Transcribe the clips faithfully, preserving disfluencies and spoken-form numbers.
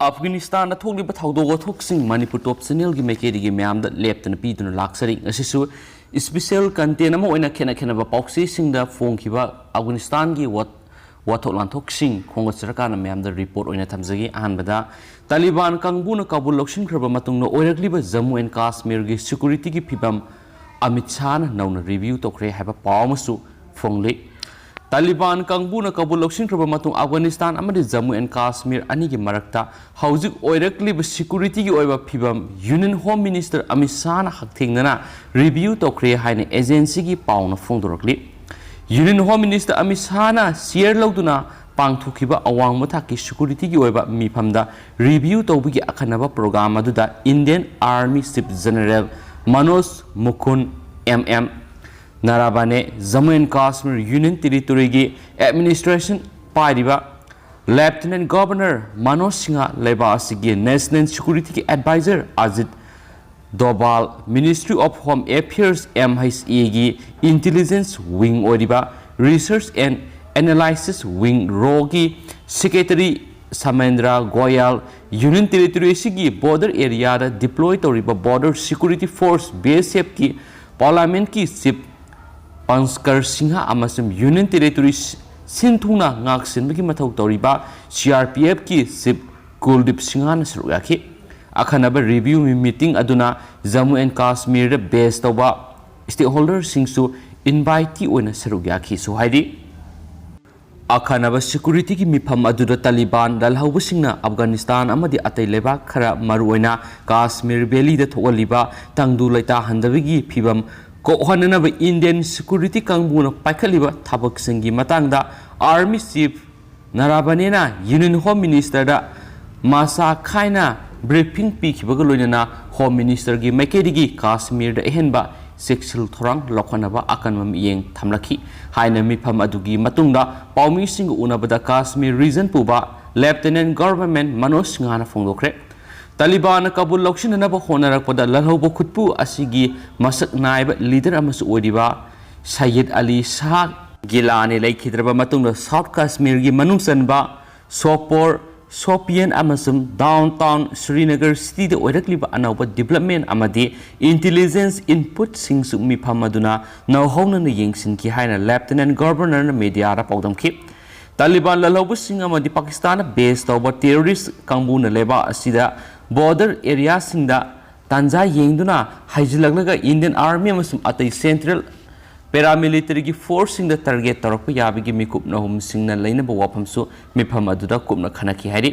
ꯑꯐꯒꯥꯅꯤꯁꯇꯥꯟꯗ ꯊꯣꯛꯂꯤꯕ ꯊꯧꯗꯣꯛ ꯋꯥꯊꯣꯛꯁꯤꯡ ꯃꯅꯤꯄꯨꯔ ꯇꯣꯞ ꯆꯦꯅꯦꯜꯒꯤ ꯃꯥꯏꯀꯩꯗꯒꯤ ꯃꯌꯥꯝꯗ ꯂꯦꯞꯇꯅ ꯄꯤꯗꯨꯅ ꯂꯥꯛꯆꯔꯤ꯫ ꯉꯁꯤꯁꯨ special content ꯑꯃ ꯑꯣꯏꯅ ꯈꯦꯠꯅ ꯈꯦꯠꯅꯕ ꯄꯥꯎꯆꯦꯁꯤꯡꯗ ꯐꯣꯡꯈꯤꯕ ꯑꯐꯒꯥꯅꯤꯁꯇꯥꯟꯒꯤ ꯋꯥ-, ꯋꯥꯊꯣꯛ ꯂꯥꯟꯊꯣꯛꯁꯤꯡ ꯈꯣꯝꯒꯠꯆꯔꯀꯥꯟꯗ ꯃꯌꯥꯝꯗ report ꯑꯣꯏꯅ ꯊꯝꯖꯒꯦ꯫ ꯑꯍꯥꯟꯕꯗ, ꯇꯥꯂꯤꯕꯥꯟ ꯀꯥꯡꯕꯨꯅ ꯀꯥꯕꯨꯜ ꯂꯧꯁꯤꯟꯈ꯭ꯔꯕ ꯃꯇꯨꯡꯗ ꯑꯣꯏꯔꯛꯂꯤꯕ ꯖꯝꯃꯨ ꯑꯦꯟ ꯀꯥꯁꯃꯤꯔꯒꯤ securityꯒꯤ ꯐꯤꯕꯝ ꯑꯃꯤꯠ ꯁꯥꯍꯅ ꯅꯧꯅ review ꯇꯧꯈ꯭ꯔꯦ ꯍꯥꯏꯕ ꯄꯥꯎ ꯑꯃꯁꯨ ꯐꯣꯡꯂꯤ꯫ ꯇꯥꯂꯤꯕꯥꯟ ꯀꯥꯡꯕꯨꯅ ꯀꯥꯕꯨꯜ ꯂꯧꯁꯤꯟꯈ꯭ꯔꯕ ꯃꯇꯨꯡ ꯑꯐꯒꯥꯅꯤꯁꯇꯥꯟ ꯑꯃꯗꯤ ꯖꯝꯃꯨ ꯑꯦꯟ ꯀꯥꯁꯃꯤꯔ ꯑꯅꯤꯒꯤ ꯃꯔꯛꯇ ꯍꯧꯖꯤꯛ ꯑꯣꯏꯔꯛꯂꯤꯕ securityꯒꯤ ꯑꯣꯏꯕ ꯐꯤꯕꯝ Union Home Minister ꯑꯃꯤꯠ ꯁꯥꯍꯅ ꯍꯛꯊꯦꯡꯅꯅ review ꯇꯧꯈ꯭ꯔꯦ ꯍꯥꯏꯅ agencyꯒꯤ ꯄꯥꯎꯅ ꯐꯣꯡꯗꯣꯔꯛꯂꯤ꯫ Union Home Minister Amit ꯁꯥꯍꯅ chair ꯂꯧꯗꯨꯅ ꯄꯥꯡꯊꯣꯛꯈꯤꯕ ꯑꯋꯥꯡꯕ ꯊꯥꯛꯀꯤ securityꯒꯤ ꯑꯣꯏꯕ ꯃꯤꯐꯝꯗ review ꯇꯧꯕꯒꯤ ꯑꯈꯟꯅꯕ program ꯑꯗꯨꯗ Indian Army Chief General Manoj Mukund M M Naravane, Jammu and Kashmir Union Territoryꯒꯤ administration ꯄꯥꯏꯔꯤꯕ Lieutenant Governor ꯃꯅꯣꯖ ꯁꯤꯡꯍ, ꯂꯩꯕꯥꯛ ꯑꯁꯤꯒꯤ National Securityꯒꯤ Advisor Ajit ꯗꯣꯚꯥꯜ, Ministry of Home Affairs, MHAꯒꯤ Intelligence Wing ꯑꯣꯏꯔꯤꯕ Research and Analysis Wing, RAW ꯒꯤ Secretary ꯁꯃꯦꯟꯗ꯭ꯔ ꯒꯣꯌꯥꯜ, Union Territory ꯑꯁꯤꯒꯤ border areaꯗ deploy ꯇꯧꯔꯤꯕ Border Security Force, BSFꯀꯤ Parliamentꯀꯤ Chief ꯄꯟꯁꯀꯔ Singh ꯑꯃꯁꯨꯡ Union Territory ꯁꯤꯟ ꯊꯨꯡꯅ ꯉꯥꯛꯁꯦꯟꯕꯒꯤ ꯃꯊꯧ ꯇꯧꯔꯤꯕ CRPFꯀꯤ Chief ꯀꯨꯜꯗꯤꯞ ꯁꯤꯡꯍꯅ ꯁꯔꯨꯛ ꯌꯥꯈꯤ꯫ ꯑꯈꯟꯅꯕ review meeting ꯑꯗꯨꯅ ꯖꯝꯃꯨ ꯑꯦꯟ ꯀꯥꯁꯃꯤꯔꯗ base ꯇꯧꯕ stakeholderꯁꯤꯡꯁꯨ invitee ꯑꯣꯏꯅ ꯁꯔꯨꯛ ꯌꯥꯈꯤꯁꯨ ꯍꯥꯏꯔꯤ꯫ ꯑꯈꯟꯅꯕ securityꯒꯤ ꯃꯤꯐꯝ ꯑꯗꯨꯗ ꯇꯥꯂꯤꯕꯥꯟ ꯂꯥꯜꯍꯧꯕꯁꯤꯡꯅ ꯑꯐꯒꯥꯅꯤꯁꯇꯥꯟ ꯑꯃꯗꯤ ꯑꯇꯩ ꯂꯩꯕꯥꯛ ꯈꯔ, ꯃꯔꯨꯑꯣꯏꯅ ꯀꯥꯁꯃꯤꯔ valleyꯗ ꯊꯣꯛꯍꯜꯂꯤꯕ ꯇꯪꯗꯨ ꯂꯩꯇꯥꯍꯟꯗꯕꯒꯤ ꯐꯤꯕꯝ ꯀꯣꯛꯍꯟꯅꯅꯕ Indian security ꯀꯥꯡꯕꯨꯅ ꯄꯥꯏꯈꯠꯂꯤꯕ ꯊꯕꯛꯁꯤꯡꯒꯤ ꯃꯇꯥꯡꯗ Army Chief ꯅꯥꯔꯥꯕꯥꯅꯦꯅ Union Home Ministerꯗ ꯃꯁꯥ ꯈꯥꯏꯅ briefing ꯄꯤꯈꯤꯕꯒ ꯂꯣꯏꯅꯅ Home Ministerꯒꯤ ꯃꯥꯏꯀꯩꯗꯒꯤ ꯀꯥꯁꯃꯤꯔꯗ ꯑꯍꯦꯟꯕ ꯆꯦꯛꯁꯤꯜ ꯊꯧꯔꯥꯡ ꯂꯧꯈꯠꯅꯕ ꯑꯀꯟꯕ ꯃꯤꯠꯌꯦꯡ ꯊꯝꯂꯛꯈꯤ ꯍꯥꯏꯅ ꯃꯤꯐꯝ ꯑꯗꯨꯒꯤ ꯃꯇꯨꯡꯗ ꯄꯥꯎꯃꯤꯁꯤꯡꯒ ꯎꯅꯕꯗ ꯀꯥꯁꯃꯤꯔ region ꯄꯨꯕ Lieutenant Governor ꯃꯅꯣꯖ ꯁꯤꯡꯍꯅ ꯐꯣꯡꯗꯣꯛꯈ꯭ꯔꯦ꯫ ꯇꯥꯂꯤꯕꯥꯟꯅ ꯀꯥꯕꯨꯜ ꯂꯧꯁꯤꯟꯅꯅꯕ ꯍꯣꯠꯅꯔꯛꯄꯗ ꯂꯥꯜꯍꯧꯕ ꯈꯨꯠꯄꯨ ꯑꯁꯤꯒꯤ ꯃꯁꯛ ꯅꯥꯏꯕ leader ꯑꯃꯁꯨ ꯑꯣꯏꯔꯤꯕ ꯁꯌꯤꯗ ꯑꯂꯤ ꯁꯥꯍ ꯒꯤꯂꯥꯅꯤ ꯂꯩꯈꯤꯗ꯭ꯔꯕ ꯃꯇꯨꯡꯗ South Kashmirꯒꯤ ꯃꯅꯨꯡ ꯆꯟꯕ ꯁꯣꯄꯣꯔ, ꯁꯣꯄꯤꯌꯟ ꯑꯃꯁꯨꯡ ꯗꯥꯎꯟ ꯇꯥꯎꯟ ꯁ꯭ꯔꯤꯅꯒꯔ ꯁꯤꯇꯤꯗ ꯑꯣꯏꯔꯛꯂꯤꯕ ꯑꯅꯧꯕ ꯗꯤꯕꯂꯞꯃꯦꯟ ꯑꯃꯗꯤ ꯏꯟꯇꯦꯂꯤꯖꯦꯟꯁ ꯏꯟꯄꯨꯠꯁꯤꯡꯁꯨ ꯃꯤꯐꯝ ꯑꯗꯨꯅ ꯅꯧꯍꯧꯅꯅ ꯌꯦꯡꯁꯤꯟꯈꯤ ꯍꯥꯏꯅ ꯂꯦꯐꯇꯤꯅꯦꯟ ꯒꯚꯔꯅꯔꯅ ꯃꯦꯗꯤꯌꯥꯗ ꯄꯥꯎꯗꯝꯈꯤ꯫ ꯇꯥꯂꯤꯕꯥꯟ ꯂꯥꯜꯍꯧꯕꯁꯤꯡ ꯑꯃꯗꯤ ꯄꯥꯀꯤꯁꯇꯥꯟꯗ ꯕꯦꯁ ꯇꯧꯕ ꯇꯦꯔꯣꯔꯤꯁ ꯀꯥꯡꯕꯨꯅ ꯂꯩꯕꯥꯛ ꯑꯁꯤꯗ ꯕꯣꯔꯗꯔ ꯑꯦꯔꯤꯌꯥꯁꯤꯡꯗ ꯇꯥꯟꯖꯥ ꯌꯦꯡꯗꯨꯅ ꯍꯥꯏꯖꯤꯜꯂꯛꯂꯒ ꯏꯟꯗꯤꯌꯟ ꯑꯥꯔꯃꯤ ꯑꯃꯁꯨꯡ ꯑꯇꯩ ꯁꯦꯟꯇ꯭ꯔꯦꯜ ꯄꯦꯔꯥꯃꯤꯂꯤꯇꯔꯤꯒꯤ ꯐꯣꯔꯁꯁꯤꯡꯗ ꯇꯥꯔꯒꯦꯠ ꯇꯧꯔꯛꯄ ꯌꯥꯕꯒꯤ ꯃꯤꯀꯨꯞ ꯅꯍꯨꯝꯁꯤꯡꯅ ꯂꯩꯅꯕ ꯋꯥꯐꯝꯁꯨ ꯃꯤꯐꯝ ꯑꯗꯨꯗ ꯀꯨꯞꯅ ꯈꯟꯅꯈꯤ ꯍꯥꯏꯔꯤ꯫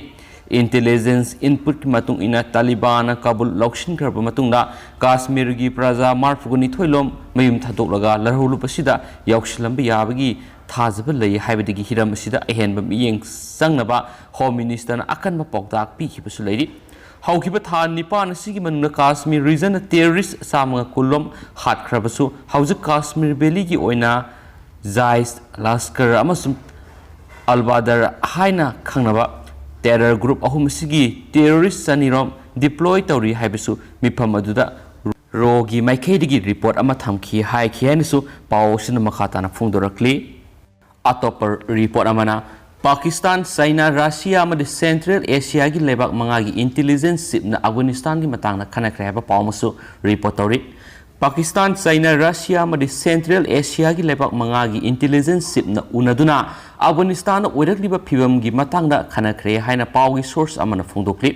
ꯏꯟꯇꯦꯂꯤꯖꯦꯟꯁ ꯏꯟꯄꯨꯠꯀꯤ ꯃꯇꯨꯡ ꯏꯟꯅ ꯇꯥꯂꯤꯕꯥꯟꯅ ꯀꯥꯕꯨꯜ ꯂꯧꯁꯤꯟꯈ꯭ꯔꯕ ꯃꯇꯨꯡꯗ ꯀꯥꯁꯃꯤꯔꯒꯤ ꯄ꯭ꯔꯖꯥ ꯃꯔꯐꯨꯒ ꯅꯤꯊꯣꯏ ꯂꯣꯝ ꯃꯌꯨꯝ ꯊꯥꯗꯣꯛꯂꯒ ꯂꯥꯜꯍꯧꯂꯨꯕꯁꯤꯗ ꯌꯥꯎꯁꯤꯜꯂꯝꯕ ꯌꯥꯕꯒꯤ ꯊꯥꯖꯕ ꯂꯩ ꯍꯥꯏꯕꯗꯒꯤ ꯍꯤꯔꯝ ꯑꯁꯤꯗ ꯑꯍꯦꯟꯕ ꯃꯤꯠꯌꯦꯡ ꯆꯪꯅꯕ ꯍꯣꯝ ꯃꯤꯅꯤꯁꯇꯔꯅ ꯑꯀꯟꯕ ꯄꯥꯎꯇꯥꯛ ꯄꯤꯈꯤꯕꯁꯨ ꯂꯩꯔꯤ꯫ ꯍꯧꯈꯤꯕ ꯊꯥ ꯅꯤꯄꯥꯟ ꯑꯁꯤꯒꯤ ꯃꯅꯨꯡꯗ ꯀꯥꯁꯃꯤꯔ ꯔꯤꯖꯟꯗ ꯇꯦꯔꯣꯔꯤꯁ ꯆꯥꯝꯃꯒ ꯀꯨꯟ ꯂꯣꯝ ꯍꯥꯠꯈ꯭ꯔꯕꯁꯨ, ꯍꯧꯖꯤꯛ ꯀꯥꯁꯃꯤꯔ ꯚꯦꯂꯤꯒꯤ ꯑꯣꯏꯅ ꯖꯥꯏꯁ, ꯂꯁꯀꯔ ꯑꯃꯁꯨꯡ ꯑꯜꯕꯥꯗꯔ ꯍꯥꯏꯅ ꯈꯪꯅꯕ ꯇꯦꯔꯔ ꯒ꯭ꯔꯨꯞ ꯑꯍꯨꯝ ꯑꯁꯤꯒꯤ ꯇꯦꯔꯣꯔꯤꯁ ꯆꯅꯤꯔꯣꯝ ꯗꯤꯄ꯭ꯂꯣꯏ ꯇꯧꯔꯤ ꯍꯥꯏꯕꯁꯨ ꯃꯤꯐꯝ ꯑꯗꯨꯗ ꯔꯣꯒꯤ ꯃꯥꯏꯀꯩꯗꯒꯤ ꯔꯤꯄꯣꯔꯠ ꯑꯃ ꯊꯝꯈꯤ ꯍꯥꯏꯈꯤ ꯍꯥꯏꯅꯁꯨ ꯄꯥꯎ ꯑꯁꯤꯅ ꯃꯈꯥ ꯇꯥꯅ ꯐꯣꯡꯗꯣꯔꯛꯂꯤ꯫ ꯑꯇꯣꯞꯄ ꯔꯤꯄꯣꯔꯠ ꯑꯃꯅ ꯄꯥꯀꯤꯁꯇꯥꯟ, ꯆꯥꯏꯅꯥ, ꯔꯁꯤꯌꯥ ꯑꯃꯗꯤ ꯁꯦꯟꯇ꯭ꯔꯦꯜ ꯑꯦꯁꯤꯌꯥꯒꯤ ꯂꯩꯕꯥꯛ ꯃꯉꯥꯒꯤ ꯏꯟꯇꯦꯂꯤꯖꯦꯟꯁ ꯆꯤꯞꯅ ꯑꯐꯒꯥꯅꯤꯁꯇꯥꯟꯒꯤ ꯃꯇꯥꯡꯗ ꯈꯟꯅꯈ꯭ꯔꯦ ꯍꯥꯏꯕ ꯄꯥꯎ ꯑꯃꯁꯨ ꯔꯤꯄꯣꯔꯠ ꯇꯧꯔꯤ꯫ ꯄꯥꯀꯤꯁꯇꯥꯟ, ꯆꯥꯏꯅꯥ, ꯔꯁꯤꯌꯥ ꯑꯃꯗꯤ ꯁꯦꯟꯇ꯭ꯔꯦꯜ ꯑꯦꯁꯤꯌꯥꯒꯤ ꯂꯩꯕꯥꯛ ꯃꯉꯥꯒꯤ ꯏꯟꯇꯦꯂꯤꯖꯦꯟꯁ ꯆꯤꯞꯅ ꯎꯅꯗꯨꯅ ꯑꯐꯒꯥꯅꯤꯁꯇꯥꯟꯗ ꯑꯣꯏꯔꯛꯂꯤꯕ ꯐꯤꯕꯝꯒꯤ ꯃꯇꯥꯡꯗ ꯈꯟꯅꯈ꯭ꯔꯦ ꯍꯥꯏꯅ ꯄꯥꯎꯒꯤ ꯁꯣꯔꯁ ꯑꯃꯅ ꯐꯣꯡꯗꯣꯛꯂꯤ꯫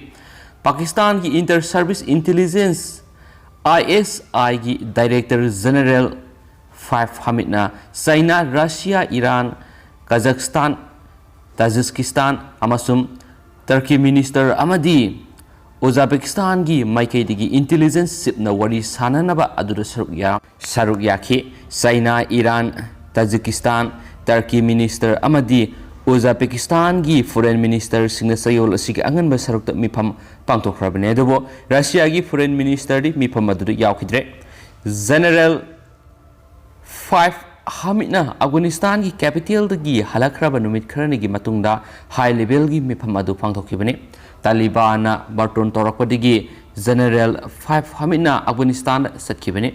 ꯄꯥꯀꯤꯁꯇꯥꯟꯒꯤ inter services intelligence, I S ꯑꯥꯏꯒꯤ ꯗꯥꯏꯔꯦꯛꯇꯔ ꯖꯦꯅꯔꯦꯜ ꯐꯥꯏꯐ ꯍꯥꯃꯤꯗꯅ China, Russia, Iran, Kazakhstan, Tajikistan ꯑꯃꯁꯨꯡ ꯇꯔꯀꯤ ꯃꯤꯅꯤꯁꯇꯔ ꯑꯃꯗꯤ ꯎꯖꯕꯦꯀꯤꯁꯇꯥꯟꯒꯤ ꯃꯥꯏꯀꯩꯗꯒꯤ ꯏꯟꯇꯦꯂꯤꯖꯦꯟꯁ ꯆꯤꯞꯅ ꯋꯥꯔꯤ ꯁꯥꯅꯅꯕ ꯑꯗꯨꯗ ꯁꯔꯨꯛ ꯌꯥ-, ꯁꯔꯨꯛ ꯌꯥꯈꯤ꯫ China, Iran, Tajikistan, Turkey minister ꯑꯃꯗꯤ ꯎꯖꯕꯦꯀꯤꯁꯇꯥꯟꯒꯤ ꯐꯣꯔꯦꯟ ꯃꯤꯅꯤꯁꯇꯔꯁꯤꯡꯅ ꯆꯌꯣꯜ ꯑꯁꯤꯒꯤ ꯑꯉꯟꯕ ꯁꯔꯨꯛꯇ ꯃꯤꯐꯝ ꯄꯥꯡꯊꯣꯛꯈ꯭ꯔꯕꯅꯤ꯫ ꯑꯗꯨꯕꯨ ꯔꯁꯤꯌꯥꯒꯤ ꯐꯣꯔꯦꯟ ꯃꯤꯅꯤꯁꯇꯔꯗꯤ ꯃꯤꯐꯝ ꯑꯗꯨꯗ ꯌꯥꯎꯈꯤꯗ꯭ꯔꯦ꯫ ꯖꯦꯅꯔꯦꯜ ꯐꯥꯏꯐ ꯍꯥꯃꯤꯗꯅ ꯑꯐꯒꯥꯅꯤꯁꯇꯥꯟꯒꯤ ꯀꯦꯄꯤꯇꯦꯜꯗꯒꯤ ꯍꯜꯂꯛꯈ꯭ꯔꯕ ꯅꯨꯃꯤꯠ ꯈꯔꯅꯤꯒꯤ ꯃꯇꯨꯡꯗ ꯍꯥꯏ ꯂꯦꯚꯦꯜꯒꯤ ꯃꯤꯐꯝ ꯑꯗꯨ ꯄꯥꯡꯊꯣꯛꯈꯤꯕꯅꯤ꯫ ꯇꯥꯂꯤꯕꯥꯟꯅ ꯕꯥꯔꯇꯣꯟ ꯇꯧꯔꯛꯄꯗꯒꯤ ꯖꯦꯅꯔꯦꯜ ꯐꯥꯏꯐ ꯍꯥꯃꯤꯗꯅ ꯑꯐꯒꯥꯅꯤꯁꯇꯥꯟꯗ ꯆꯠꯈꯤꯕꯅꯤ꯫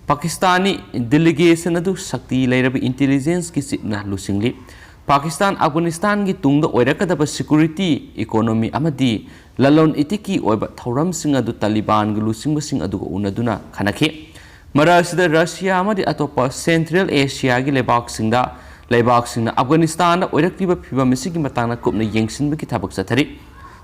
ꯄꯥꯀꯤꯁꯇꯥꯅꯤ ꯗꯦꯂꯤꯒꯦꯁꯟ ꯑꯗꯨ ꯁꯛꯇꯤ ꯂꯩꯔꯕ ꯏꯟꯇꯦꯂꯤꯖꯦꯟꯁꯀꯤ ꯆꯤꯞꯅ ꯂꯨꯆꯤꯡꯂꯤ꯫ ꯄꯥꯀꯤꯁꯇꯥꯟ ꯑꯐꯒꯥꯅꯤꯁꯇꯥꯟꯒꯤ ꯇꯨꯡꯗ ꯑꯣꯏꯔꯛꯀꯗꯕ ꯁꯦꯀ꯭ꯌꯨꯔꯤꯇꯤ, ꯏꯀꯣꯅꯣꯃꯤ ꯑꯃꯗꯤ ꯂꯂꯣꯟ ꯏꯇꯤꯛꯀꯤ ꯑꯣꯏꯕ ꯊꯧꯔꯝꯁꯤꯡ ꯑꯗꯨ ꯇꯥꯂꯤꯕꯥꯟꯒꯤ ꯂꯨꯆꯤꯡꯕꯁꯤꯡ ꯑꯗꯨꯒ ꯎꯅꯗꯨꯅ ꯈꯟꯅꯈꯤ꯫ ꯃꯔꯛ ꯑꯁꯤꯗ ꯔꯁꯤꯌꯥ ꯑꯃꯗꯤ ꯑꯇꯣꯞꯄ ꯁꯦꯟꯇ꯭ꯔꯦꯜ ꯑꯦꯁꯤꯌꯥꯒꯤ ꯂꯩꯕꯥꯛꯁꯤꯡꯗ, ꯂꯩꯕꯥꯛꯁꯤꯡꯅ ꯑꯐꯒꯥꯅꯤꯁꯇꯥꯟꯗ ꯑꯣꯏꯔꯛꯂꯤꯕ ꯐꯤꯚꯝ ꯑꯁꯤꯒꯤ ꯃꯇꯥꯡꯗ ꯀꯨꯞꯅ ꯌꯦꯡꯁꯤꯟꯕꯒꯤ ꯊꯕꯛ ꯆꯠꯊꯔꯤ꯫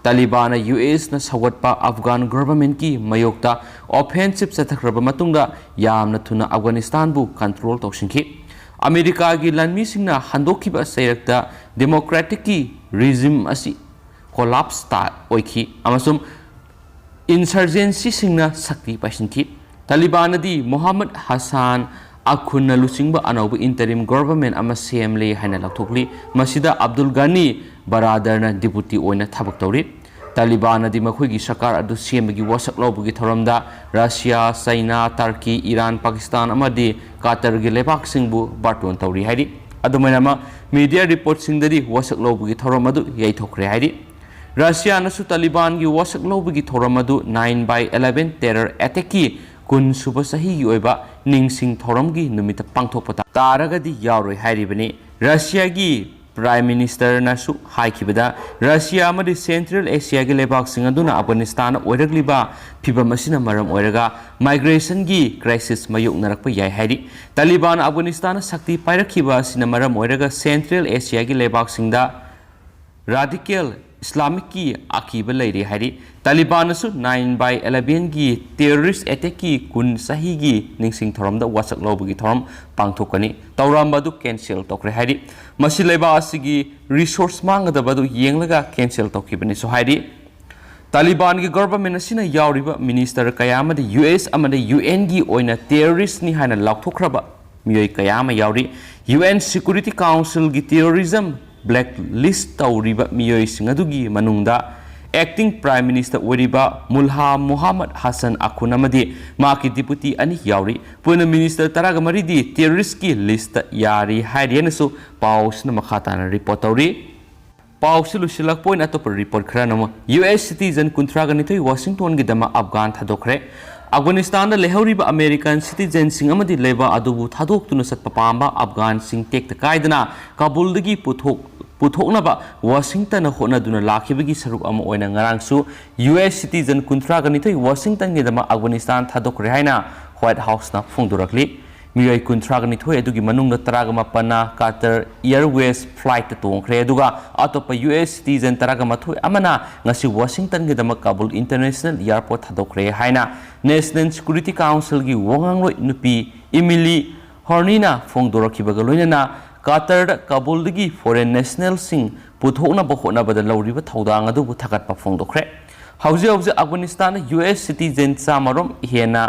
ꯇꯥꯂꯤꯕꯥꯟꯅ ꯌꯨ ꯑꯦꯁꯅ ꯁꯧꯒꯠꯄ ꯑꯐꯒꯥꯟ ꯒꯚꯔꯟꯃꯦꯟꯠꯀꯤ ꯃꯥꯌꯣꯛꯇ ꯑꯣꯐꯦꯟꯁꯤꯚ ꯆꯠꯊꯈ꯭ꯔꯕ ꯃꯇꯨꯡꯗ ꯌꯥꯝꯅ ꯊꯨꯅ ꯑꯐꯒꯥꯅꯤꯁꯇꯥꯟꯕꯨ ꯀꯟꯇ꯭ꯔꯣꯜ ꯇꯧꯁꯤꯟꯈꯤ꯫ ꯑꯃꯦꯔꯤꯀꯥꯒꯤ ꯂꯥꯟꯃꯤꯁꯤꯡꯅ ꯍꯟꯗꯣꯛꯈꯤꯕ ꯆꯩꯔꯛꯇ ꯗꯦꯃꯣꯀ꯭ꯔꯦꯇꯤꯛꯀꯤ ꯔꯤꯖꯤꯝ ꯑꯁꯤ ꯀꯣꯂꯥꯞꯁ ꯇꯥ ꯑꯣꯏꯈꯤ ꯑꯃꯁꯨꯡ ꯏꯟꯁꯔꯖꯦꯟꯁꯤꯁꯤꯡꯅ ꯁꯛꯇꯤ ꯄꯥꯏꯁꯤꯟꯈꯤ꯫ ꯇꯥꯂꯤꯕꯥꯟꯅꯗꯤ ꯃꯣꯍꯝꯃꯗ ꯍꯁꯥꯟ ꯑꯈꯨꯟꯅ ꯂꯨꯆꯤꯡꯕ ꯑꯅꯧꯕ ꯏꯟꯇꯔꯤꯝ ꯒꯣꯚꯔꯟꯃꯦꯟꯠ ꯑꯃ ꯁꯦꯝꯂꯦ ꯍꯥꯏꯅ ꯂꯥꯎꯊꯣꯛꯂꯤ꯫ ꯃꯁꯤꯗ ꯑꯕꯗꯨꯜ ꯒꯅꯤ ꯕꯔꯥꯗꯔꯅ ꯗꯤꯄꯨꯇꯤ ꯑꯣꯏꯅ ꯊꯕꯛ ꯇꯧꯔꯤ꯫ ꯇꯥꯂꯤꯕꯥꯟꯅꯗꯤ ꯃꯈꯣꯏꯒꯤ ꯁꯔꯀꯥꯔ ꯑꯗꯨ ꯁꯦꯝꯕꯒꯤ ꯋꯥꯁꯛ ꯂꯧꯕꯒꯤ ꯊꯧꯔꯝꯗ Russia, China, Turkey, Iran, Pakistan ꯑꯃꯗꯤ ꯀꯥꯇꯔꯒꯤ ꯂꯩꯕꯥꯛꯁꯤꯡꯕꯨ ꯕꯥꯔꯇꯣꯟ ꯇꯧꯔꯤ ꯍꯥꯏꯔꯤ꯫ ꯑꯗꯨꯃꯥꯏꯅ ꯑꯃ ꯃꯤꯗꯤꯌꯥ ꯔꯤꯄꯣꯔꯠꯁꯤꯡꯗꯗꯤ ꯋꯥꯁꯛ ꯂꯧꯕꯒꯤ ꯊꯧꯔꯝ ꯑꯗꯨ ꯌꯩꯊꯣꯛꯈ꯭ꯔꯦ ꯍꯥꯏꯔꯤ꯫ ꯔꯁꯤꯌꯥꯅꯁꯨ ꯇꯥꯂꯤꯕꯥꯟꯒꯤ ꯋꯥꯁꯛ ꯂꯧꯕꯒꯤ ꯊꯧꯔꯝ ꯑꯗꯨ ꯅꯥꯏꯟ ꯕꯥꯏ ꯏꯂꯦꯚꯦꯟ ꯇꯦꯔꯔ ꯑꯦꯇꯦꯛꯀꯤ ꯀꯨꯟ ꯁꯨꯕ ꯆꯍꯤꯒꯤ ꯑꯣꯏꯕ ꯅꯤꯡꯁꯤꯡ ꯊꯧꯔꯝꯒꯤ ꯅꯨꯃꯤꯠꯇ ꯄꯥꯡꯊꯣꯛꯄ ꯇꯥ-, ꯇꯥꯔꯒꯗꯤ ꯌꯥꯎꯔꯣꯏ ꯍꯥꯏꯔꯤꯕꯅꯤ꯫ ꯔꯁꯤꯌꯥꯒꯤ ꯄ꯭ꯔꯥꯏꯝ ꯃꯤꯅꯤꯁꯇꯔꯅꯁꯨ ꯍꯥꯏꯈꯤꯕꯗ, ꯔꯁꯤꯌꯥ ꯑꯃꯗꯤ ꯁꯦꯟꯇ꯭ꯔꯦꯜ ꯑꯦꯁꯤꯌꯥꯒꯤ ꯂꯩꯕꯥꯛꯁꯤꯡ ꯑꯗꯨꯅ ꯑꯐꯒꯥꯅꯤꯁꯇꯥꯟꯗ ꯑꯣꯏꯔꯛꯂꯤꯕ ꯐꯤꯚꯝ ꯑꯁꯤꯅ ꯃꯔꯝ ꯑꯣꯏꯔꯒ ꯃꯥꯏꯒ꯭ꯔꯦꯁꯟꯒꯤ ꯀ꯭ꯔꯥꯏꯁꯤꯁ ꯃꯥꯌꯣꯛꯅꯔꯛꯄ ꯌꯥꯏ ꯍꯥꯏꯔꯤ꯫ ꯇꯥꯂꯤꯕꯥꯟ ꯑꯐꯒꯥꯅꯤꯁꯇꯥꯟꯗ ꯁꯛꯇꯤ ꯄꯥꯏꯔꯛꯈꯤꯕ ꯑꯁꯤꯅ ꯃꯔꯝ ꯑꯣꯏꯔꯒ ꯁꯦꯟꯇ꯭ꯔꯦꯜ ꯑꯦꯁꯤꯌꯥꯒꯤ ꯂꯩꯕꯥꯛꯁꯤꯡꯗ ꯔꯥꯗꯤꯀꯦꯜ ꯏꯁꯂꯥꯃꯤꯛꯀꯤ ꯑꯀꯤꯕ ꯂꯩꯔꯤ ꯍꯥꯏꯔꯤ꯫ ꯇꯥꯂꯤꯕꯥꯟꯅꯁꯨ ꯅꯥꯏꯟ ꯕꯥꯏ ꯏꯂꯦꯚꯦꯟꯒꯤ ꯇꯦꯔꯣꯔꯤꯁ ꯑꯦꯇꯦꯛꯀꯤ ꯀꯨꯟ ꯆꯍꯤꯒꯤ ꯅꯤꯡꯁꯤꯡ ꯊꯧꯔꯝꯗ ꯋꯥꯁꯛ ꯂꯧꯕꯒꯤ ꯊꯧꯔꯝ ꯄꯥꯡꯊꯣꯛꯀꯅꯤ ꯇꯧꯔꯝꯕ ꯑꯗꯨ ꯀꯦꯟꯁꯦꯜ ꯇꯧꯈ꯭ꯔꯦ ꯍꯥꯏꯔꯤ꯫ ꯃꯁꯤ ꯂꯩꯕꯥꯛ ꯑꯁꯤꯒꯤ ꯔꯤꯁꯣꯔꯁ ꯃꯥꯡꯒꯗꯕ ꯑꯗꯨ ꯌꯦꯡꯂꯒ ꯀꯦꯟꯁꯦꯜ ꯇꯧꯈꯤꯕꯅꯤꯁꯨ ꯍꯥꯏꯔꯤ꯫ ꯇꯥꯂꯤꯕꯥꯟꯒꯤ ꯒꯣꯚꯔꯟꯃꯦꯟꯠ ꯑꯁꯤꯅ ꯌꯥꯎꯔꯤꯕ ꯃꯤꯅꯤꯁꯇꯔ ꯀꯌꯥ ꯑꯃꯗꯤ ꯌꯨ ꯑꯦꯁ ꯑꯃꯗꯤ ꯌꯨ ꯑꯦꯟꯒꯤ ꯑꯣꯏꯅ ꯇꯦꯔꯣꯔꯤꯁ꯭ꯠꯅꯤ ꯍꯥꯏꯅ ꯂꯥꯎꯊꯣꯛꯈ꯭ꯔꯕ ꯃꯤꯑꯣꯏ ꯀꯌꯥ ꯑꯃ ꯌꯥꯎꯔꯤ꯫ ꯌꯨ ꯑꯦꯟ ꯁꯦꯀ꯭ꯌꯨꯔꯤꯇꯤ ꯀꯥꯎꯟꯁꯤꯜꯒꯤ ꯇꯦꯔꯣꯔꯤꯖꯝ ꯕ꯭ꯂꯦꯛ ꯂꯤꯁ꯭ꯠ ꯇꯧꯔꯤꯕ ꯃꯤꯑꯣꯏꯁꯤꯡ ꯑꯗꯨꯒꯤ ꯃꯅꯨꯡꯗ ꯑꯦꯛꯇꯤꯡ ꯄ꯭ꯔꯥꯏꯝ ꯃꯤꯅꯤꯁꯇꯔ ꯑꯣꯏꯔꯤꯕ ꯃꯨꯜꯍꯥ ꯃꯨꯍꯝꯃꯗ ꯍꯁꯟ ꯑꯈꯨꯟ ꯑꯃꯗꯤ ꯃꯍꯥꯛꯀꯤ ꯗꯤꯄꯨꯇꯤ ꯑꯅꯤ ꯌꯥꯎꯔꯤ꯫ ꯄꯨꯟꯅ ꯃꯤꯅꯤꯁꯇꯔ ꯇꯔꯥꯒ ꯃꯔꯤꯗꯤ ꯇꯦꯔꯣꯔꯤꯁ꯭ꯠꯀꯤ ꯂꯤꯁ꯭ꯠꯇ ꯌꯥꯔꯤ ꯍꯥꯏꯔꯤ ꯍꯥꯏꯅꯁꯨ ꯄꯥꯎꯁꯤꯅ ꯃꯈꯥ ꯇꯥꯅ ꯔꯤꯄꯣꯔꯠ ꯇꯧꯔꯤ꯫ ꯄꯥꯎꯁꯤ ꯂꯣꯏꯁꯤꯜꯂꯛꯄ ꯑꯣꯏꯅ ꯑꯇꯣꯞꯄ ꯔꯤꯄꯣꯔꯠ ꯈꯔꯅ ꯑꯃꯨꯛ, ꯌꯨ ꯑꯦꯁ ꯁꯤꯇꯤꯖꯟ ꯀꯨꯟꯊ꯭ꯔꯥꯒ ꯅꯤꯊꯣꯏ ꯋꯥꯁꯤꯡꯇꯣꯟꯒꯤꯗꯃꯛ ꯑꯐꯒꯥꯟ ꯊꯥꯗꯣꯛꯈ꯭ꯔꯦ꯫ ꯑꯐꯒꯥꯅꯤꯁꯇꯥꯟꯗ ꯂꯩꯍꯧꯔꯤꯕ ꯑꯃꯦꯔꯤꯀꯥꯟ ꯁꯤꯇꯤꯖꯦꯟꯁꯤꯡ ꯑꯃꯗꯤ ꯂꯩꯕꯥꯛ ꯑꯗꯨꯕꯨ ꯊꯥꯗꯣꯛꯇꯨꯅ ꯆꯠꯄ ꯄꯥꯝꯕ ꯑꯐꯒꯥꯟꯁꯤꯡ ꯇꯦꯛꯇ ꯀꯥꯏꯗꯅ ꯀꯥꯕꯨꯜꯗꯒꯤ ꯄꯨꯊꯣꯛ-, ꯄꯨꯊꯣꯛꯅꯕ ꯋꯥꯁꯤꯡꯇꯟꯅ ꯍꯣꯠꯅꯗꯨꯅ ꯂꯥꯛꯈꯤꯕꯒꯤ ꯁꯔꯨꯛ ꯑꯃ ꯑꯣꯏꯅ ꯉꯔꯥꯡꯁꯨ ꯌꯨ ꯑꯦꯁ ꯁꯤꯇꯤꯖꯟ ꯀꯨꯟꯊ꯭ꯔꯥꯒ ꯅꯤꯊꯣꯏ ꯋꯥꯁꯤꯡꯇꯟꯒꯤꯗꯃꯛ ꯑꯐꯒꯥꯅꯤꯁꯇꯥꯟ ꯊꯥꯗꯣꯛꯈ꯭ꯔꯦ ꯍꯥꯏꯅ ꯋꯥꯏꯠ ꯍꯥꯎꯁꯅ ꯐꯣꯡꯗꯣꯔꯛꯂꯤ꯫ ꯃꯤꯑꯣꯏ ꯀꯨꯟꯊ꯭ꯔꯥꯒ ꯅꯤꯊꯣꯏ ꯑꯗꯨꯒꯤ ꯃꯅꯨꯡꯗ ꯇꯔꯥꯒ ꯃꯥꯄꯟꯅ ꯀꯥꯇꯔ ꯏꯌꯔꯋꯦꯁ ꯐ꯭ꯂꯥꯏꯠꯇ ꯇꯣꯡꯈ꯭ꯔꯦ, ꯑꯗꯨꯒ ꯑꯇꯣꯞꯄ ꯌꯨ ꯑꯦꯁ ꯁꯤꯇꯤꯖꯟ ꯇꯔꯥꯒ ꯃꯥꯊꯣꯏ ꯑꯃꯅ ꯉꯁꯤ ꯋꯥꯁꯤꯡꯇꯟꯒꯤꯗꯃꯛ ꯀꯥꯕꯨꯜ ꯏꯟꯇꯔꯅꯦꯁꯅꯦꯜ ꯏꯌꯥꯔꯄꯣꯔꯠ ꯊꯥꯗꯣꯛꯈ꯭ꯔꯦ ꯍꯥꯏꯅ ꯅꯦꯁꯅꯦꯜ ꯁꯦꯀ꯭ꯌꯨꯔꯤꯇꯤ ꯀꯥꯎꯟꯁꯤꯜꯒꯤ ꯋꯥꯉꯥꯡꯂꯣꯏ ꯅꯨꯄꯤ ꯏꯃꯤꯂꯤ ꯍꯣꯔꯅꯤꯅ ꯐꯣꯡꯗꯣꯔꯛꯈꯤꯕꯒ ꯂꯣꯏꯅꯅ ꯀꯥꯇꯔꯗ ꯀꯥꯕꯨꯜꯗꯒꯤ ꯐꯣꯔꯦꯟ ꯅꯦꯁꯅꯦꯜꯁꯤꯡ ꯄꯨꯊꯣꯛꯅꯕ ꯍꯣꯠꯅꯕꯗ ꯂꯧꯔꯤꯕ ꯊꯧꯗꯥꯡ ꯑꯗꯨꯕꯨ ꯊꯥꯒꯠꯄ ꯐꯣꯡꯗꯣꯛꯈ꯭ꯔꯦ꯫ ꯍꯧꯖꯤꯛ ꯍꯧꯖꯤꯛ ꯑꯐꯒꯥꯅꯤꯁꯇꯥꯟꯗ ꯌꯨ ꯑꯦꯁ ꯁꯤꯇꯤꯖꯦꯟ ꯆꯥꯝꯃꯔꯣꯝ ꯍꯦꯟꯅ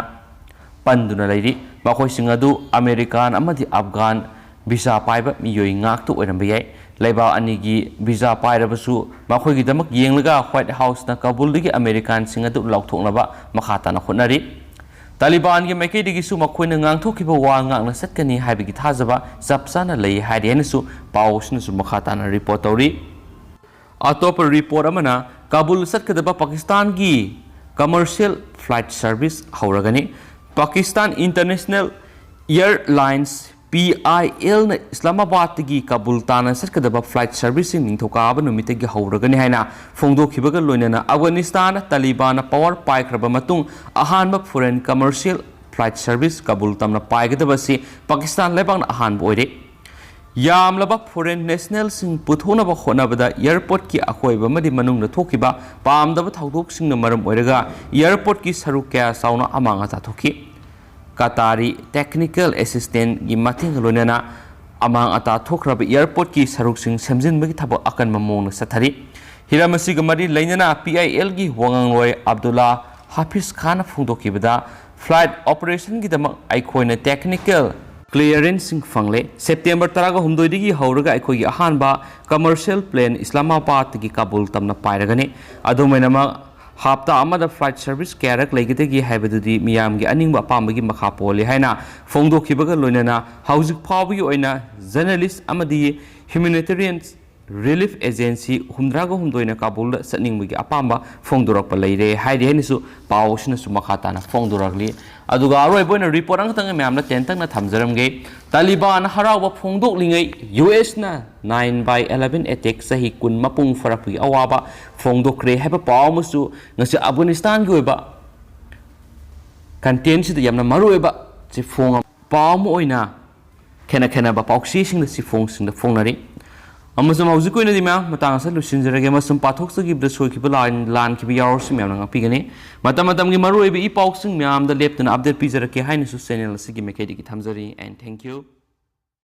ꯄꯟꯗꯨꯅ ꯂꯩꯔꯤ꯫ ꯃꯈꯣꯏꯁꯤꯡ ꯑꯗꯨ ꯑꯃꯦꯔꯤꯀꯥꯟ ꯑꯃꯗꯤ ꯑꯐꯒꯥꯟ ꯚꯤꯁꯥ ꯄꯥꯏꯕ ꯃꯤꯑꯣꯏ ꯉꯥꯛꯇ ꯑꯣꯏꯔꯝꯕ ꯌꯥꯏ꯫ ꯂꯩꯕꯥꯛ ꯑꯅꯤꯒꯤ ꯚꯤꯁꯥ ꯄꯥꯏꯔꯕꯁꯨ ꯃꯈꯣꯏꯒꯤꯗꯃꯛ ꯌꯦꯡꯂꯒ ꯋꯥꯏꯠ ꯍꯥꯎꯁꯅ ꯀꯥꯕꯨꯜꯗꯒꯤ ꯑꯃꯦꯔꯤꯀꯥꯟꯁꯤꯡ ꯑꯗꯨ ꯂꯧꯊꯣꯛꯅꯕ ꯃꯈꯥ ꯇꯥꯅ ꯍꯣꯠꯅꯔꯤ꯫ ꯇꯥꯂꯤꯕꯥꯟꯒꯤ ꯃꯥꯏꯀꯩꯗꯒꯤꯁꯨ ꯃꯈꯣꯏꯅ ꯉꯥꯡꯊꯣꯛꯈꯤꯕ ꯋꯥ ꯉꯥꯛꯅ ꯆꯠꯀꯅꯤ ꯍꯥꯏꯕꯒꯤ ꯊꯥꯖꯕ ꯆꯞ ꯆꯥꯅ ꯂꯩ ꯍꯥꯏꯔꯤ ꯍꯥꯏꯅꯁꯨ ꯄꯥꯎ ꯑꯁꯤꯅꯁꯨ ꯃꯈꯥ ꯇꯥꯅ ꯔꯤꯄꯣꯔꯠ ꯇꯧꯔꯤ꯫ ꯑꯇꯣꯞꯄ ꯔꯤꯄꯣꯔꯠ ꯑꯃꯅ ꯀꯥꯕꯨꯜ ꯆꯠꯀꯗꯕ ꯄꯥꯀꯤꯁꯇꯥꯟꯒꯤ ꯀꯃꯔꯁꯤꯌꯦꯜ ꯐ꯭ꯂꯥꯏꯠ ꯁꯔꯚꯤꯁ ꯍꯧꯔꯒꯅꯤ꯫ Pakistan international airlines, P I ꯑꯦꯜꯅ ꯏꯁꯂꯥꯃꯥꯕꯥꯗꯇꯒꯤ ꯀꯥꯕꯨꯜ ꯇꯥꯟꯅ ꯆꯠꯀꯗꯕ ꯐ꯭ꯂꯥꯏꯠ ꯁꯔꯚꯤꯁꯁꯤꯡ ꯅꯤꯡꯊꯧꯀꯥꯕ ꯅꯨꯃꯤꯠꯇꯒꯤ ꯍꯧꯔꯒꯅꯤ ꯍꯥꯏꯅ ꯐꯣꯡꯗꯣꯛꯈꯤꯕꯒ ꯂꯣꯏꯅꯅ ꯑꯐꯒꯥꯅꯤꯁꯇꯥꯟ ꯇꯥꯂꯤꯕꯥꯟꯅ ꯄꯋꯥꯔ ꯄꯥꯏꯈ꯭ꯔꯕ ꯃꯇꯨꯡ ꯑꯍꯥꯟꯕ foreign commercial flight service Kabul ꯇꯝꯅ ꯄꯥꯏꯒꯗꯕ ꯑꯁꯤ ꯄꯥꯀꯤꯁꯇꯥꯟ ꯂꯩꯕꯥꯛꯅ ꯑꯍꯥꯟꯕ ꯑꯣꯏꯔꯦ꯫ ꯌꯥꯝꯂꯕ ꯐꯣꯔꯦꯟ ꯅꯦꯁꯅꯦꯜꯁꯤꯡ ꯄꯨꯊꯣꯛꯅꯕ ꯍꯣꯠꯅꯕꯗ ꯑꯦꯌꯔꯄꯣꯔꯠꯀꯤ ꯑꯀꯣꯏꯕ ꯑꯃꯗꯤ ꯃꯅꯨꯡꯗ ꯊꯣꯛꯈꯤꯕ ꯄꯥꯝꯗꯕ ꯊꯧꯗꯣꯛꯁꯤꯡꯅ ꯃꯔꯝ ꯑꯣꯏꯔꯒ ꯑꯦꯌꯔꯄꯣꯔꯠꯀꯤ ꯁꯔꯨꯛ ꯀꯌꯥ ꯆꯥꯎꯅ ꯑꯃꯥꯡ ꯑꯇꯥ ꯊꯣꯛꯈꯤ꯫ ꯀꯇꯥꯔꯤ ꯇꯦꯛꯅꯤꯀꯦꯜ ꯑꯦꯁꯤꯁꯇꯦꯟꯒꯤ ꯃꯇꯦꯡꯒ ꯂꯣꯏꯅꯅ ꯑꯃꯥꯡ ꯑꯇꯥ ꯊꯣꯛꯈ꯭ꯔꯕ ꯑꯦꯌꯔꯄꯣꯔꯠꯀꯤ ꯁꯔꯨꯛꯁꯤꯡ ꯁꯦꯝꯖꯤꯟꯕꯒꯤ ꯊꯕꯛ ꯑꯀꯟꯕ ꯃꯑꯣꯡꯗ ꯆꯠꯊꯔꯤ꯫ ꯍꯤꯔꯝ ꯑꯁꯤꯒ ꯃꯔꯤ ꯂꯩꯅꯅ P I algae ꯋꯥꯉꯥꯡꯂꯣꯏ Abdulla ꯍꯥꯐꯤꯖ Khan ꯐꯣꯡꯗꯣꯛꯈꯤꯕꯗ, flight ꯑꯣꯄꯔꯦꯁꯟꯒꯤꯗꯃꯛ ꯑꯩꯈꯣꯏꯅ ꯇꯦꯛꯅꯤꯀꯦꯜ ꯀ꯭ꯂꯤꯌꯔꯦꯟꯁꯁꯤꯡ ꯐꯪꯂꯦ꯫ ꯁꯦꯞꯇꯦꯝꯕꯔ ꯇꯔꯥꯒ ꯍꯨꯝꯗꯣꯏꯗꯒꯤ ꯍꯧꯔꯒ ꯑꯩꯈꯣꯏꯒꯤ ꯑꯍꯥꯟꯕ ꯀꯃꯔꯁꯤꯌꯦꯜ ꯄ꯭ꯂꯦꯟ ꯏꯁꯂꯥꯃꯥꯕꯥꯗꯇꯒꯤ ꯀꯥꯕꯨꯜ ꯇꯝꯅ ꯄꯥꯏꯔꯒꯅꯤ꯫ ꯑꯗꯨꯝ ꯑꯣꯏꯅꯃꯛ, ꯍꯞꯇꯥ ꯑꯃꯗ ꯐ꯭ꯂꯥꯏꯠ ꯁꯔꯚꯤꯁ ꯀꯌꯥꯔꯛ ꯂꯩꯒꯗꯒꯦ ꯍꯥꯏꯕꯗꯨꯗꯤ ꯃꯤꯌꯥꯝꯒꯤ ꯑꯅꯤꯡꯕ ꯑꯄꯥꯝꯕꯒꯤ ꯃꯈꯥ ꯄꯣꯜꯂꯤ ꯍꯥꯏꯅ ꯐꯣꯡꯗꯣꯛꯈꯤꯕꯒ ꯂꯣꯏꯅꯅ ꯍꯧꯖꯤꯛ ꯐꯥꯎꯕꯒꯤ ꯑꯣꯏꯅ ꯖꯔꯅꯦꯂꯤꯁ ꯑꯃꯗꯤ ꯍ꯭ꯌꯨꯃꯦꯅꯤꯇꯦꯔꯤꯌꯟ ꯔꯤꯂꯤꯐ ꯑꯦꯖꯦꯟꯁꯤ ꯍꯨꯝꯗ꯭ꯔꯥꯒ ꯍꯨꯝꯗꯣꯏꯅ ꯀꯥꯕꯨꯜꯗ ꯆꯠꯅꯤꯡꯕꯒꯤ ꯑꯄꯥꯝꯕ ꯐꯣꯡꯗꯣꯔꯛꯄ ꯂꯩꯔꯦ ꯍꯥꯏꯔꯤ ꯍꯥꯏꯅꯁꯨ ꯄꯥꯎ ꯑꯁꯤꯅꯁꯨ ꯃꯈꯥ ꯇꯥꯅ ꯐꯣꯡꯗꯣꯔꯛꯂꯤ꯫ ꯑꯗꯨꯒ ꯑꯔꯣꯏꯕ ꯑꯣꯏꯅ ꯔꯤꯄꯣꯔꯠ ꯑꯃꯈꯛꯇꯪ ꯃꯌꯥꯝꯗ ꯇꯦꯟꯇꯛꯅ ꯊꯝꯖꯔꯝꯒꯦ꯫ ꯇꯥꯂꯤꯕꯥꯟ ꯍꯔꯥꯎꯕ ꯐꯣꯡꯗꯣꯛꯂꯤꯉꯩ U ꯑꯦꯁꯅ nine by eleven attack ꯆꯍꯤ ꯀꯨꯟ ꯃꯄꯨꯡ ꯐꯥꯔꯛꯄꯒꯤ ꯑꯋꯥꯕ ꯐꯣꯡꯗꯣꯛꯈ꯭ꯔꯦ ꯍꯥꯏꯕ ꯄꯥꯎ ꯑꯃꯁꯨ ꯉꯁꯤ ꯑꯐꯒꯥꯅꯤꯁꯇꯥꯟꯒꯤ ꯑꯣꯏꯕ ꯀꯟꯇꯦꯟꯁꯤꯗ ꯌꯥꯝꯅ ꯃꯔꯨꯑꯣꯏꯕ ꯆꯦꯐꯣꯡ ꯑꯃ, ꯄꯥꯎ ꯑꯃ ꯑꯣꯏꯅ ꯈꯦꯠꯅ ꯈꯦꯠꯅꯕ ꯄꯥꯎꯆꯦꯁꯤꯡꯗ ꯆꯦꯐꯣꯡꯁꯤꯡꯗ ꯐꯣꯡꯅꯔꯤ꯫ ꯑꯃꯁꯨꯡ ꯍꯧꯖꯤꯛ ꯑꯣꯏꯅꯗꯤ ꯃꯌꯥꯝ ꯃꯇꯥꯡ ꯑꯁꯤꯗ ꯂꯣꯏꯁꯤꯟꯖꯔꯒꯦ, ꯑꯃꯁꯨꯡ ꯄꯥꯊꯣꯛꯆꯈꯤꯕꯗ ꯁꯣꯏꯈꯤꯕ ꯂꯥꯟ-, ꯂꯥꯟꯈꯤꯕ ꯌꯥꯎꯔꯁꯨ ꯃꯌꯥꯝꯅ ꯉꯥꯛꯄꯤꯒꯅꯤ꯫ ꯃꯇꯝ ꯃꯇꯝꯒꯤ ꯃꯔꯨꯑꯣꯏꯕ ꯏ ꯄꯥꯎꯁꯤꯡ ꯃꯌꯥꯝꯗ ꯂꯦꯞꯇꯅ ꯑꯞꯗꯦꯠ ꯄꯤꯖꯔꯛꯀꯦ ꯍꯥꯏꯅꯁꯨ ꯆꯦꯅꯦꯜ ꯑꯁꯤꯒꯤ ꯃꯥꯏꯀꯩꯗꯒꯤ ꯊꯝꯖꯔꯤ꯫ And thank you꯫